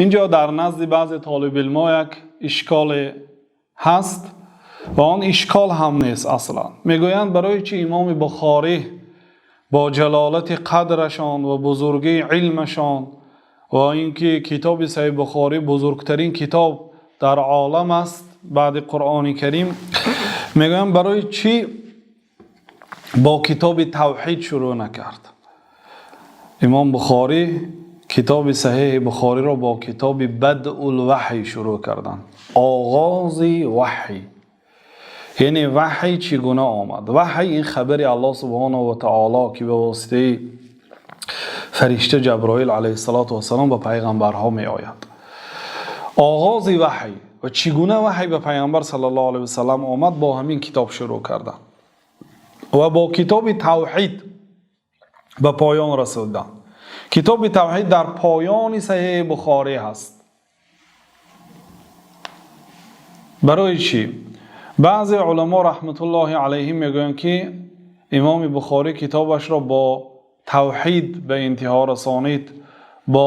Инҷо дар назди баъзе толибилмо як ишколе ҳаст ва он ишкол ҳам нест асло. Мегӯянд, барои чӣ Имом Бухорӣ бо ҷалолати қадрашон ва бузургии илмашон ва инки китоби Саҳеҳи Бухорӣ бузургтарин китоб дар олам аст баъд аз Қуръони Карим, мегӯянд, барои чӣ бо китоби тавҳид шурӯъ накард? Имом Бухорӣ китоби Саҳеҳи Бухориро бо китоби Бадъул-ваҳй шурӯъ карданд. Оғози ваҳй. Яъне ваҳй чӣ гуна омад? Ваҳй ин хабари Аллоҳ субҳонаҳу ва таъоло, ки ба воситаи фаришта Ҷаброил алайҳиссалоту вассалом ба пайғамбарҳо меояд. Оғози ваҳй ва чӣ гуна ваҳй ба пайғамбар саллаллоҳу алайҳи васаллам омад, бо ҳамин китоб шурӯъ карданд ва бо китоби тавҳид ба поён расонданд. Китоби тавҳид дар поёни Саҳеҳи Бухорӣ ҳаст. Барои чӣ? Баъзе уламо раҳматуллоҳи алайҳим мегӯянд, ки Имоми Бухорӣ китобашро бо тавҳид ба интиҳо расонид, бо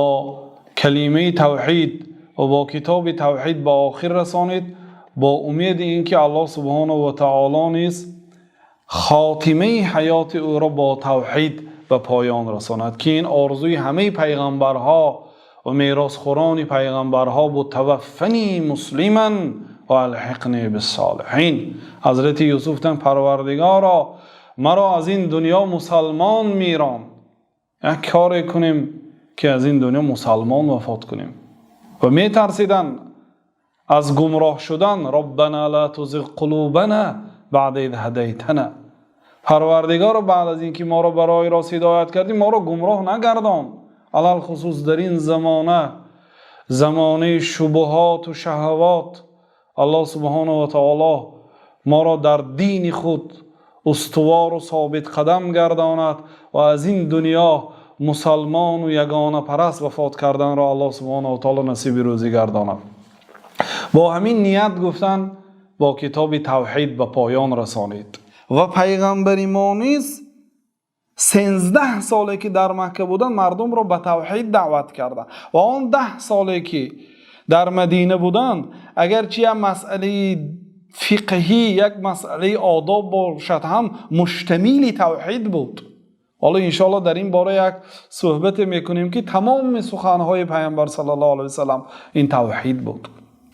калимаи тавҳид ва бо китоби тавҳид ба охир расонид, бо умеди инки Аллоҳ субҳонаҳу ва таъоло низ хотимаи ҳаёти ӯро бо тавҳид ба поён расонад, ки ин орзуи ҳамаи пайғамбарҳо ва меросхӯрони пайғамбарҳо буд: таваффанӣ муслиман ва алҳиқнӣ биссолиҳин. Ҳазрати Юсуф гуфтанд: Парвардигоро, маро аз ин дунё мусалмон мирон. Як коре кунем, ки аз ин дунё мусалмон вафот кунем. Ва метарсиданд аз гумроҳ шудан: роббана ла тузиғ қулубана баъда из ҳадайтана. Парвардигоро, баъд аз инки моро ба роҳи рост ҳидоят кардӣ, моро гумроҳ нагардон. Алалхусус дар ин замона, замонаи шубҳот ва шаҳавот, Аллоҳ субҳонаҳу ва таъоло моро дар дини худ устувор ва собитқадам гардонад ва аз ин дунё мусалмон ва ягонапараст вафот карданро Аллоҳ субҳонаҳу ва таъоло насиби рӯзӣ гардонад. Бо ҳамин ният гуфтан бо китоби тавҳид ба поён расонид. Ва пайғамбари мо низ 13 соле ки дар Макка буданд, мардумро ба тавҳид даъват карда ва он 10 соле ки дар Мадина буданд, агарчи як масъалаи фиқҳӣ, як масъалаи одоб бошад ҳам, муштамили тавҳид буд. Ҳоло иншоаллоҳ дар ин бора як суҳбате мекунем, ки тамоми суханҳои пайғамбар саллаллоҳу алайҳи васаллам ин тавҳид буд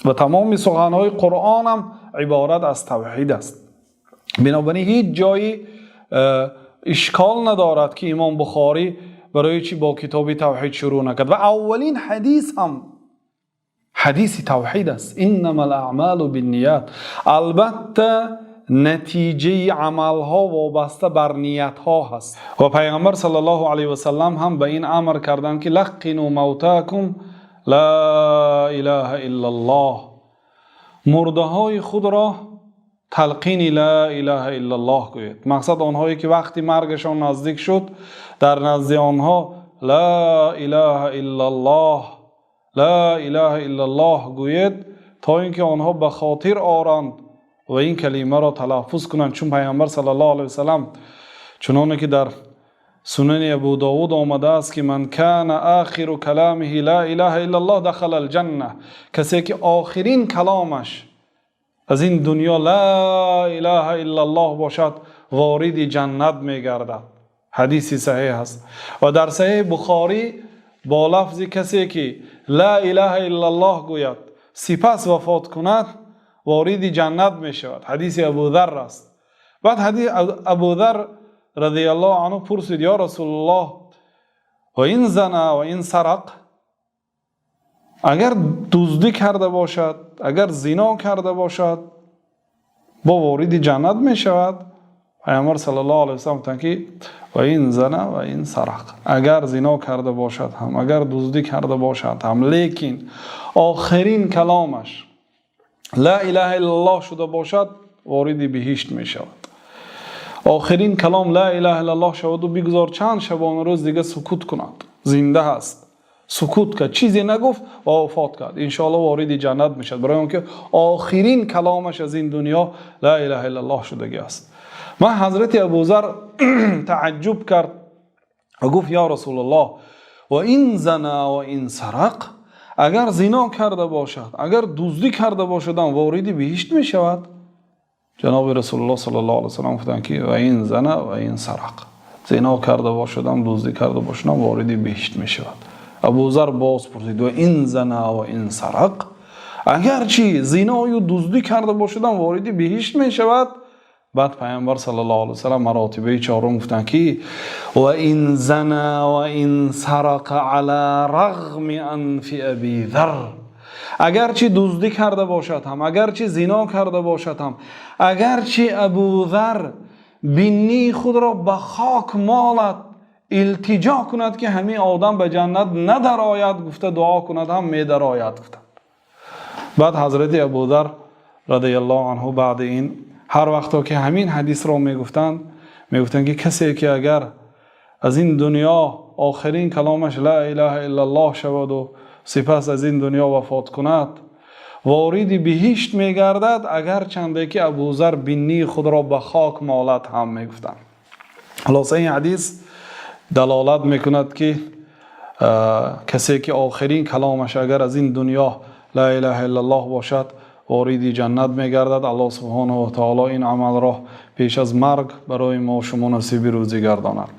ва тамоми суханҳои Қуръон ҳам иборат аз тавҳид аст. Бинобар ин ҳеҷ ҷое ишкол надорад, ки Имом Бухорӣ барои чӣ бо китоби тавҳид шурӯъ накард ва аввалин ҳадис ҳам ҳадиси тавҳид аст: иннамал аъмолу бинният. Албатта, натиҷаи амалҳо вобаста бар ниятҳо ҳаст. Ва пайғамбар саллаллоҳу алайҳи васаллам ҳам ба ин амр карданд, ки лаққину мавтакум ла илаҳа иллаллоҳ, мурдаҳои худро талқини ла илаҳа иллаллоҳ гӯед. Мақсад, онҳое ки вақти маргашон наздик шуд, дар назди онҳо ла илаҳа иллаллоҳ, ла илаҳа иллаллоҳ гӯед, то ин ки онҳо ба хотир оранд ва ин калимаро талаффуз кунанд. Чун пайғамбар саллаллоҳу алайҳи васаллам, чуноне ки дар Сунани Абу Довуд омадааст, ки ман кана охиру каломиҳи ла илаҳа иллаллоҳ дахала алҷанна, касе ки охирин каломаш аз ин дунё ла илаҳа иллаллоҳ бошад, вориди ҷаннат мегардад. Ҳадиси саҳеҳ аст. Ва дар Саҳеҳи Бухорӣ бо лафзи касе ки ла илаҳа иллаллоҳ гӯяд, сипас вафот кунад, вориди ҷаннат мешавад. Ҳадиси Абудар аст. Баъд Абудар радиаллоҳу анҳу пурсид: ё Расулуллоҳ, ва ин зана ва ин сарақ, агар дуздӣ карда бошад, агар зино карда бошад, бо вориди ҷаннат мешавад? Пайғамбар саллаллоҳу алайҳи васаллам гуфтанд, ки ва ин зана ва ин сарақ, агар зино карда бошад ҳам, агар дуздӣ карда бошад ҳам, лекин охирин каломаш ла илаҳа иллаллоҳ шуда бошад, вориди биҳишт мешавад. Охирин калом ла илаҳа иллаллоҳ шаваду бигузор чанд шабона рӯз дига сукут кунад, зинда ҳаст, сукут кард, чизе нагуфт ва вафот кард, иншоаллоҳ вориди ҷаннат мешавад, барои он ки охирин каломаш аз ин дунё ла илаҳа иллаллоҳ шудагӣ аст. Ман ҳазрати Абузар тааҷҷуб кард ва гуфт: ё Расулуллоҳ, ва ин зана ва ин сарақ, Агар зино карда бошад, агар дуздӣ карда бошад ҳам вориди биҳишт мешавад? Ҷаноби Расулуллоҳ саллаллоҳу алайҳи васаллам гуфтанд, ки ва ин зана ва ин сарақ. Зино карда бошад ҳам, дуздӣ карда бошад ҳам вориди биҳишт мешавад. Абузар боз пурсид: ва ин зана ва ин сарақ? Агарчи зино ва дуздӣ карда бошад ҳам вориди биҳишт мешавад? Баъд Паёмбар саллаллоҳу алайҳи васаллам маротибаи чорум гуфтанд, ки ва ин зана ва ин сарақа ала рағми анфи Аби Зар. Агарчи дуздӣ карда бошад ҳам, агарчи зино карда бошад ҳам, агарчи Абузар бинии худро ба хок молад, илтиҷо кунад, ки ҳамин одам ба ҷаннат надарояд, гуфта дуо кунад ҳам, медарояд, гуфтанд. Баъд ҳазрати Абузар радиаллоҳу анҳу баъди ин ҳар вақто ки ҳамин ҳадисро мегуфтанд, мегуфтанд, ки касе ки агар аз ин дунё охирин каломаш ла илаҳа иллаллоҳ шаваду сипас аз ин дунё вафот кунад, вориди биҳишт мегардад, агарчанде ки Абузар бинии худро ба хок молад ҳам, мегуфтанд. Хулоса, ин ҳадис далолат мекунад, ки касе ки охирин каломаш агар аз ин дунё ла илаҳа иллаллоҳ бошад, вориди ҷаннат мегардад. Аллоҳ субҳонаҳу ва таоло ин амалро пеш аз марг барои мо шумо насиби рӯзӣ гардонад.